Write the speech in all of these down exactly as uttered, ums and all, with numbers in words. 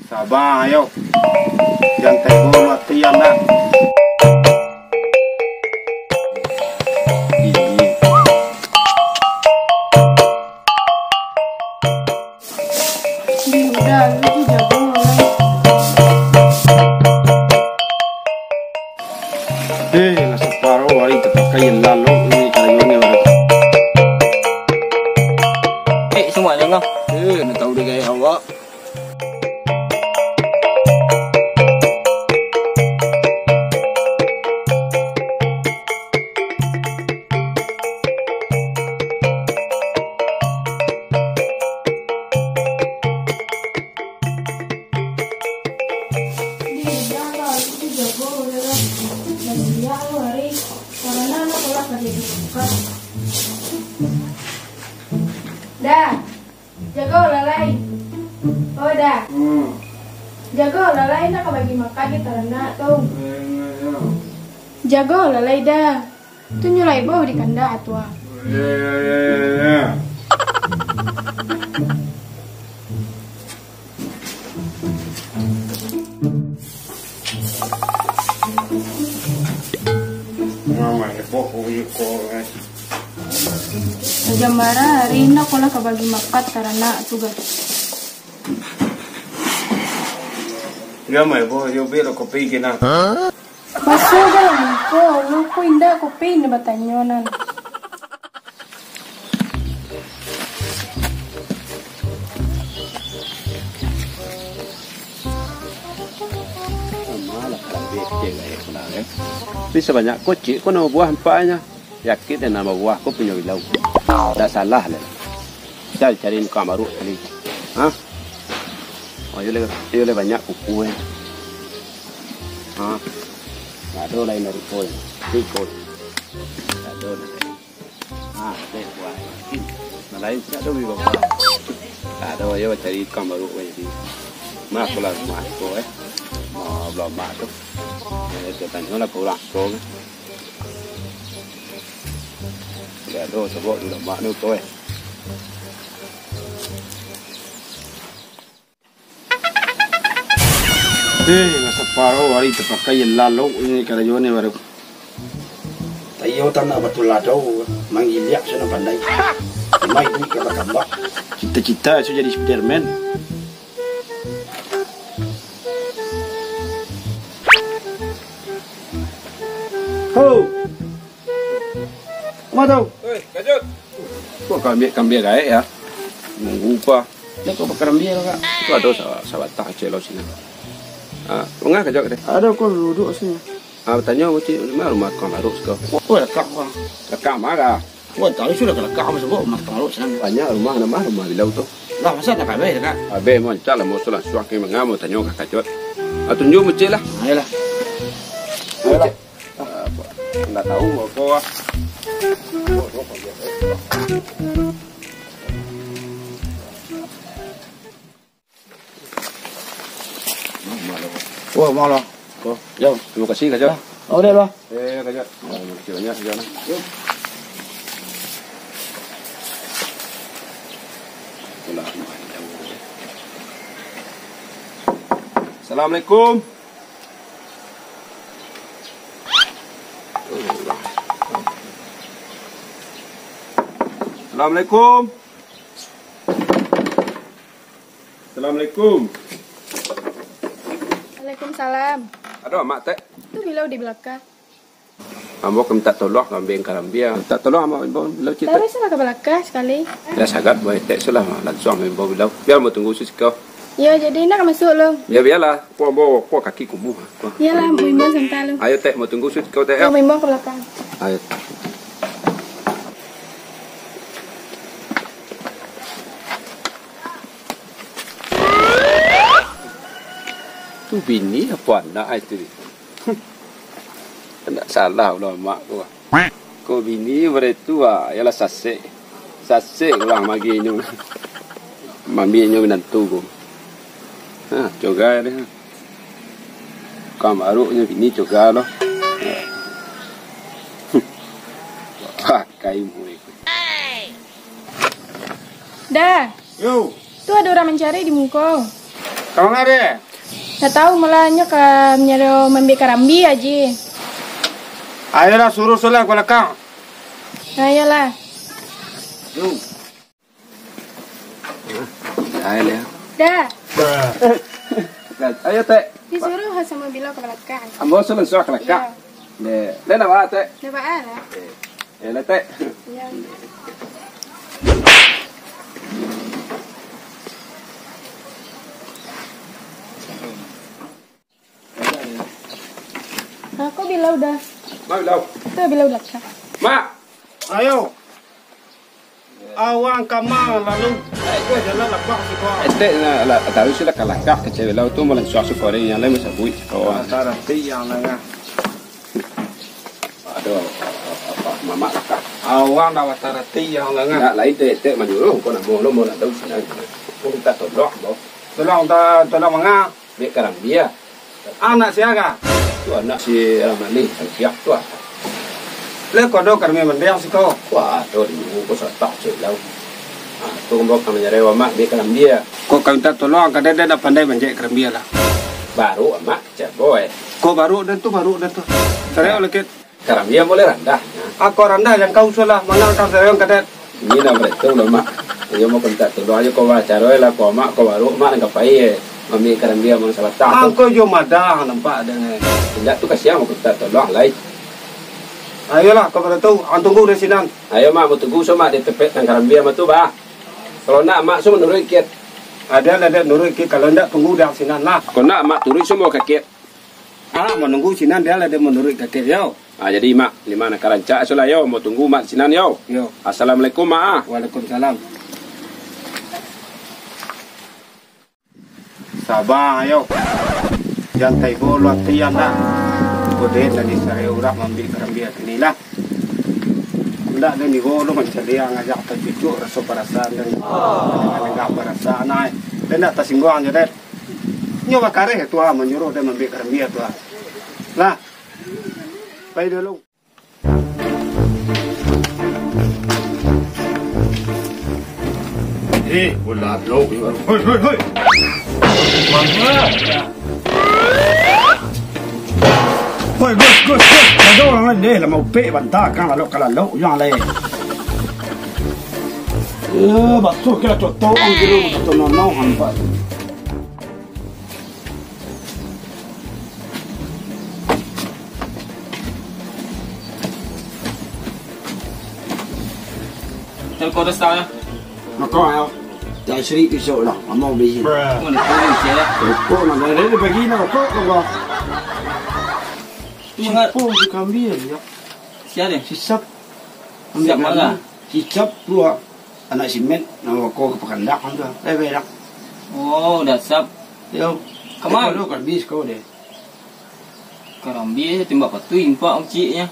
Saba, ayo. Jan tega mati, anda. Udah, lu tu jago, Lai. Eh, lah saparo ari tapakai lalu ni karayo ni baru. Eh, semua jangan. Eh, nak tahu dia gaya awak. Dah. Jago lah, Lai. Oh, Da. Hmm. Jago lah, Lai, nak ka bagi makan di taranak tu. Ya, ya, ya. Jago lah, Lai, Da. Tu nyo lai bau di kandak tu, ah. Ya, ya, ya, ya, ya. Mama, ya, boh, oh, ya, kau, eh. Raja marah, hari ini aku lah ka bagi makan taranak tu, guys. Gama, boh, yo belo kopi kena. Maso dalam ko, lu ko indak kopi ni batanyo nan. Malah kalambia kecil lah, ya, pulang, ya. Tapi sabanyak ko, cik, ko namo buah ampaknyo. Yakin dek namo buah ko punyo Bilau. Ndak salah lai. Cari, cari muka baru tadi. Ha? Oh, iyo lai, iyo lai banyak kuku, eh. Ha? Ndak ado lain dari ko, eh. Iko. Ndak ado lai. Ha, dek buah. Nan lain ndak ado, Bilau. Ndak ado, iyo cari muka baru, eh, jadi. Mah, pulang rumah ko, eh. Mah, belum mah tu. Eh, tanyo lah ka urang ko, eh. Ndak ado sabab di lamak ni, utuh, eh. Eh, lah saparo ari tapakai lalu ni karajo ni baru. Tayo tanak batu ladau, manggiliak sudah pandai. Mai duit ka bakambak. Cita-cita su jadi Spiderman. Ho! Ma tau? Oi, Kajut. Ko kambia, kambia gaek, ya. Nunggu pa. Dah ko bakarambia, Kak. Tu ado sa-, sabatang celo sinan. Ah, manga Kajut deh. Ado ko duduak sini. Ah, tanyo, Bocil, ma rumah tukang baruk siko? Ko lakak, Bang. Lakak ma? Ko tadi sudah ka lakak, Bang, sabab rumah tukang baruk sinan. Banyak rumah, namo rumah Bilau tu? Lah, masa ndak ka abih, Kak? Abih, mancak lah, musuh langsuang ka manga, tanyo ka Kajut. Ah, tunjuak Bocil lah. Ayolah. Ayolah. Ah, ndak tahu apo ah. Wah, malah. Oh, yo, terima kasih, Kajut. Oh, udah, Bang. Eh, Kajut. Ah, terima kasih banyak, Kajut. Yo. Assalamualaikum. Assalamualaikum. Assalamualaikum. Waalaikumsalam. Ado Amak, Tek? Tu Bilau di balakang. Ambo ka mintak tolong ka ambiak karambia. Mintak tolong Amak, ambo Bilau, Cik, Tek. Taruihlah ka balakang sakali. Lah sagat, Tek, sudah langsuang ambo Bilau. Bia ambo tunggu siko. Yo, jadi ndak ka masuak lu? Yo, bialah. Ko ambo, ko kaki kumuh. Iyolah, ambo imbau santa lu. Ayo, Tek, ambo tunggu siko, Tek, yo. Yo, ambo imbau ka balakang. Ayo. Tu bini apo anak ai tu? Ndak salah pulo amak ko. Ko bini bare tu, ah, iyolah sasek. Sasek urang magihnyo. Mambiaknyo minantu ko. Ha, cogai deh. Kamaruknyo bini cogai lo. Pakai murid. Dah. Yo. Tu ado urang mancari di muko. Ka ma, Dek? Ndak tahu, malah nyo ka manyaro maambiak karambia, Ji. Ayolah, suruh sulah ka balakang. Ayolah. Dah, Lia. Dah. Ayo, Tek. Disuruh samo Bilo ka balakang. Ambo suruh suah ka balakang. Iyo. Dek, dek, ndak baa, Tek? Ndak baa lah. Eh, eh, lah, Tek. Iyo. Aku Bilo dah. Mak, Bilo. Tu Bilo dah. Mak. Ayo. Awang ka ma lalu. Ko jalan lapang siko. Etek na, lah, tahu sudah kalakah kecewek lau tu, malah suah suko deh, yang lain masabuik siko. Tarati yang nangah. Aduh, apa, mamak lakah. Awang dah tarati yang nangah. Nak lain tu etek manyuruh, ko namo lo, mau lalu sinan. Ko minta tolong, bo. Tolong ta-, tolong manga. Ambiak karambia. Anak sia ka? Tu anak si Ramali, Sampiak tu ah. Lai ko do karambia mandiang siko? Wah, ado di minggu ko satak cek lau. Ah, tu ambo ka manyarah amak ambiak karambia. Ko ka minta tolong, kadang den ndak pandai manjek karambia lah. Baru amak, cek boy. Ko baru den tu, baru den tu. Cari oleh kit. Karambia buliah randah. Ako randah yang kau usuah lah, manga kau sayang kadet. Ini lah beretung lo, Mak. Iyo mau minta tolong ajo ko bacaro lah, ko Mak, ko baru Mak nan ka pai, eh. Ambiak karambia mang sabatang tu. Angko jo madah nampak dek e. Indak tu kasian mau minta tolong lai. Ayolah, ko baru tu, ang tunggu di sinan. Ayo, Mak, mau tunggu so, Mak, di tepek tang karambia mah tu, bah. Kalau nak, Mak, so manuruik kit. Ado lah dek nuruik kit, kalau ndak tunggu di sinan lah. Kalau nak, Mak, turuik so mau ka kit. Ah, manunggu sinan dia lah, dia manuruik kakek yo. Ah, jadi, Mak, lima nak ka rancak, asolah yo, mau tunggu Mak sinan yo. Yo. Assalamualaikum, Mak, ah. Waalaikumsalam. Sabar, ayo. Jan taibo lo ati anda. Kode tadi saya urang maambiak karambia kini lah. Ndak ado nigo lo mancaliak ngajak tacucuk raso parasaan dan lenggah parasaan ai. Den ndak tasingguang jo, Den. Nyo bakareh tu ah, manyuruh den maambiak karambia tu ah. Lah, pai dulu. Eh, bola blok. Hoi, hoi, hoi. Hoi, Gus, Gus, Gus. Ado urang lain deh, lah maupek banta kang lalok ka lalok urang lain. Eh, basuah kira cotok ang kilo, cotok nono hampa. Telko desa ya. Mako ayo. Tak serik isok lah, amau bisi. Mana turun sia? Rokok nak, dari pagi nak rokok kau. Mangat. Siapa tu kambing ya? Sia deh? Sisap. Sisap mana? Sisap tu ah. Anak si Met, namo ko ka pakandak tu ah. Lai berak. Oh, dah sap. Yo. Kama? Kalau kambing kau deh. Karambia, timbak patuih impak uciknyo.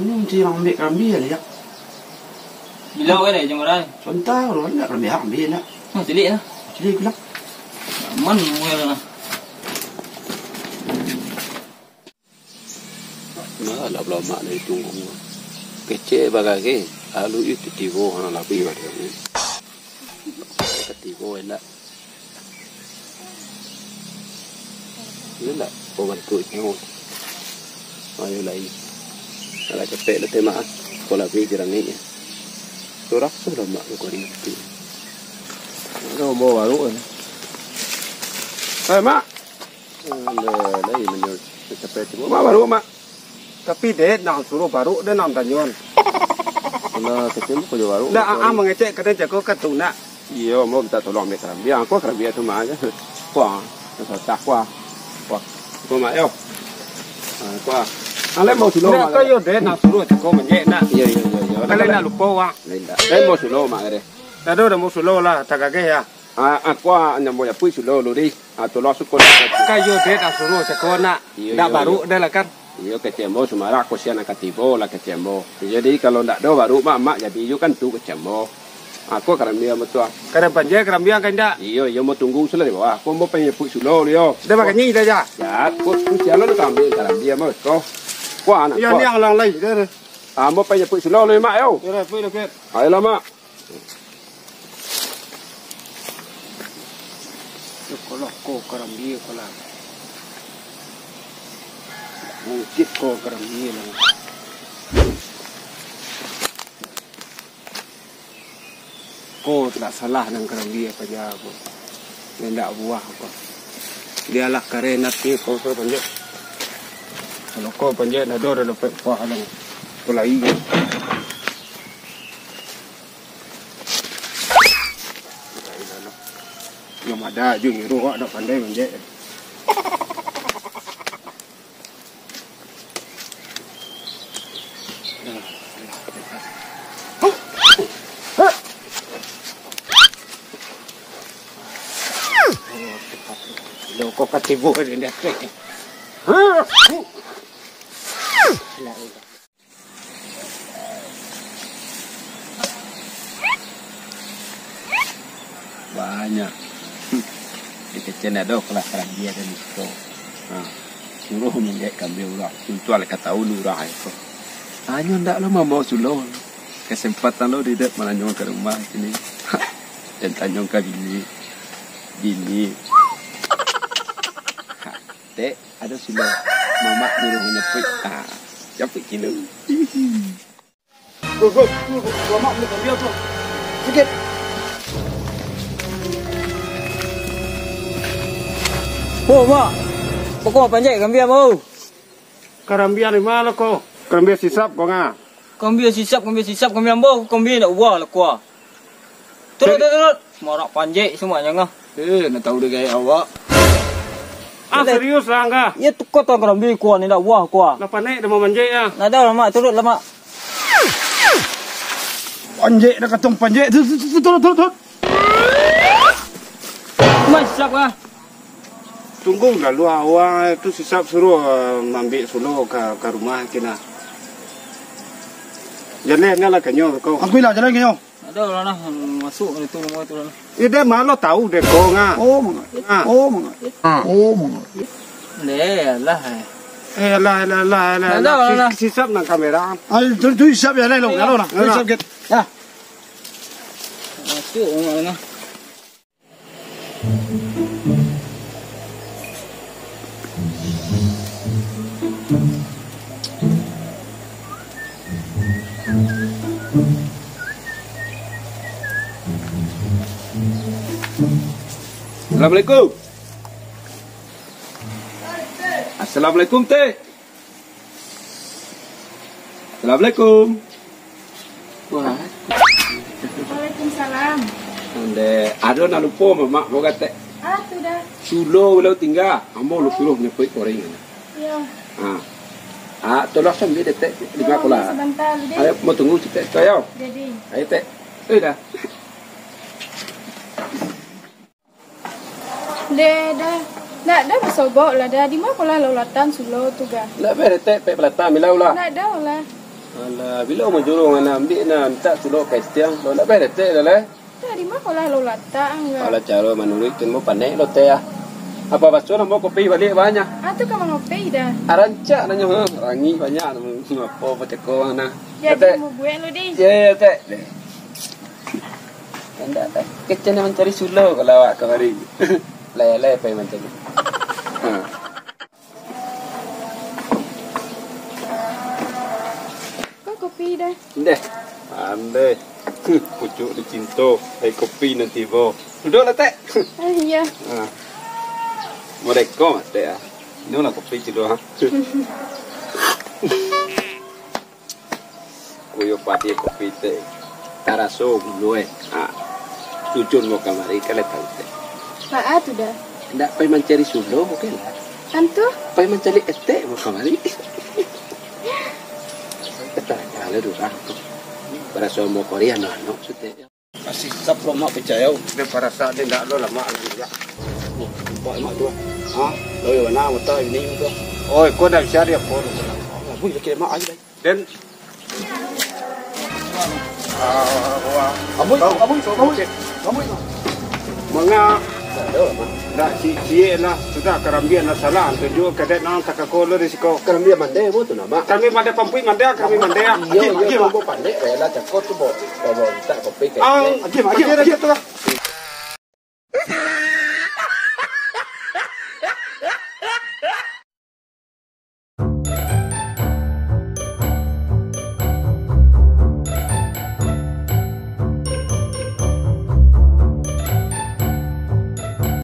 Anu, ucik urang ambiak karambia lah, jak. Bilo kan, eh, jam bara? Sabanta, urang ambiak karambia, ambiak nak. Nah, cilik lah. Cilik pulang. Aman, mual lah. Nah, lah balamak dari tunggu. Kecek bagage, lalu itu tibo, ha, labiah pada ni. Katibo, enak. Iyo ndak? Ko bantuaknyo. Ayo lai. Alah capek lah temak ah. Ko labiah jerangiknyo. Surah sudah mak ko kari tu. Ada mau baru kan. Hai, Mak. Alah, lai menyo capek tu. Mak baru, Mak. Tapi dek, nak suruh baruk dek nak tanyoan. Alah, kecil ko jo baruk. Ndak, ah, mangecek ka den jago ka tu nak. Iyo, mau minta tolong ambiak karambia. Ko karambia tu mak aja. Kuah, sotah kuah. Kuah. Ko mak yo. Ah, kuah. Alai mau sulo mak. Ndak, yo dek, nak suruh jago manjek nak. Iyo, iyo, iyo, iyo. Kalian nak lupo wak. Lain dah. Lain mau sulo mak deh. Aduh, dah mau sulo lah, tagageh ya. Ah, ah, kuah nyambo japuik sulo lu di. Ah, tu lah syukur. Kayo dek asuruh sako nak. Iyo, ndak iyo, baruk iyo. Dah lah kan. Iyo, kecek ambo sumarak ko sian nan ka tibo lah kecek ambo. Jadi kalau ndak do baruk mak, mak jadi iyo kan tu kecek ambo. Ako karambia ambo tu ah. Kada panjai karambia kan indak? Iyo, iyo mau tunggu sulo di bawah. Ko ambo panjai puk sulo lu yo. Dah makan ni dah ja. Ya, ko tu sian lo nak ambil karambia ambo ko. Ko anak. Iyo ko. Ni alang lai dah. Ambo panjai puk sulo lu mak yo. Yo dah, puk lu ket. Ayolah mak. Kalau ko karambia ko lah. Mungkin ko karambia lah. Ko ndak salah nan karambia paja ko. Nan ndak buah ko. Dialah karen ati ko, ko panjek. Kalau ko panjek ndak ado dapek buah lang. Ko lai. Yang ada je nyuruh awak dak pandai manjek. Lo kok katibu ka di atas. Banyak. Di kecen ado kelas karambia dan itu. Nah, suruh minjek kambia urang. Tuntual ka tahu urang itu. Tanyo ndak lo mambawa sulo. Kesempatan lo di dek mananyo ka rumah sini. Dan tanyo ka bini. Bini. Tek, ado sulo. Mamak nyuruh manyapuik. Ah, japuik kilo. Go, go, go, go. Mamak punya kambia tu. Sakit. Oh, mak. Pokok panjai kambia mau. Karambia di mana ko? Karambia sisap ko nga. Kambia sisap, kambia sisap, kambia ambo, kambia ndak buah lah kuah. Turut, turut, turut. Marak panjek semuanya ngah. Eh, nak tahu deh gaya awak. Ah, serius lah, Angga? Ya, tu kau tahu karambia kuah ni ndak buah kuah. Lah panek dah mau manjek ya. Nah, dah lah, Mak, turut lah, Mak. Panjek dah katong panjek. Tu, tu, tu, tu, turut, turut, turut. Mas, siap kah? Tunggu dulu, awak tu sisap suruh, eh, mambik sulo ka, ka rumah kina. Jalan lah kanyo kau. Aku hilang jalan kanyo. Ada lah nah, masuk itu rumah tu lah. Eh, dia malah tahu deh kau nga. Oh, manga. Ah. Oh, manga. Oh, manga. Deh, alah, eh. Eh, alah, alah, alah, alah. Ada lah, alah. Si-, sisap nang kamera. Ah, tu, tu sisap ya, lah, lo, lah, lah. Sisap, get. Ya. Masuk rumah lah nah. Assalamualaikum. Assalamualaikum, Teh. Assalamualaikum. Wah. Waalaikumsalam. Onde, ado nan lupo mamak ko katek. Ah, tu dah. Sulo ulau tingga, ambo lo suruh nyapuik goreng. Iyo. Ha. Ah, tolong sambil detek di Oh, makola. Sabanta lu, Dek. Ayo, mau tunggu cetek tu, ayo. Jadi. Ayo, Tek. Eh, dah. Deh, dah. Ndak, dah basobok lah, dah. Di ma kolah laulatan sulo tu, gah? Ndak beh, Tek, pek balatan, bilau lah. Ndak, dah lah. Alah, bilo manjurung, anak ambiak, nak mintak sulo ka itiang. Lo ndak beh, Tek, dah, leh. Dah, di ma kolah laulatan, gah? Alah, caro manuruik tu, mau panek lo, Tek, ah. Apa baso namo kopi baliak banyak? Ah, tu ka mangopi, dah. Ah, rancak nanyo, ha. Rangi banyak, namo, apo, pateko, nah. Jadi, Tek. Mau buek lo, Dek. Ya, ya, Tek. Deh. Indak, Tek. Kecen mancari sulo kalau awak kamari. Lai-lai pai mancari. Ha. Ko kopi dah. Ndeh. Andai. Huh, pucuk dicinto. Ai kopi nan tibo. Duduaklah, Tek. Ah, iyo. Ha. Modeko, Tek, ah. Minumlah kopi ciduah, ha. Kuyo padi kopi, Tek. Taraso gulo, eh. Ha. Jujur mau kamari, kalian tahu, Tek. Maa tu dah? Ndak pai mancari sulo, bukan lah. Antu? Pai mancari etek mau kamari. Kata kalau dulu tu. Baraso mau Korea, no, no, sutek. Masih sap lo mak percaya. Dia parasa dia ndak lo lama lagi, ya. Oh, nampak mak tu. Ha? Lo yang mana mata ini tu? Oi, kau dah bisa dia pun. Abu lagi mak ai. Dan ah, wah. Abu, abu, abu. Manga. Ndak, si, ciek lah. Sudah, karambia lah salah. Tunjuk kadek nang takako lo di siko. Karambia mandai, bu, tu nama. Karambia mandai pampui, mandai, karambia mandai. Iyo, iyo, bo pandai, kaya lah cako tu, bo. Bo, bo, minta kopi, kaya. Ang, agiah, agiah, agiah tu lah.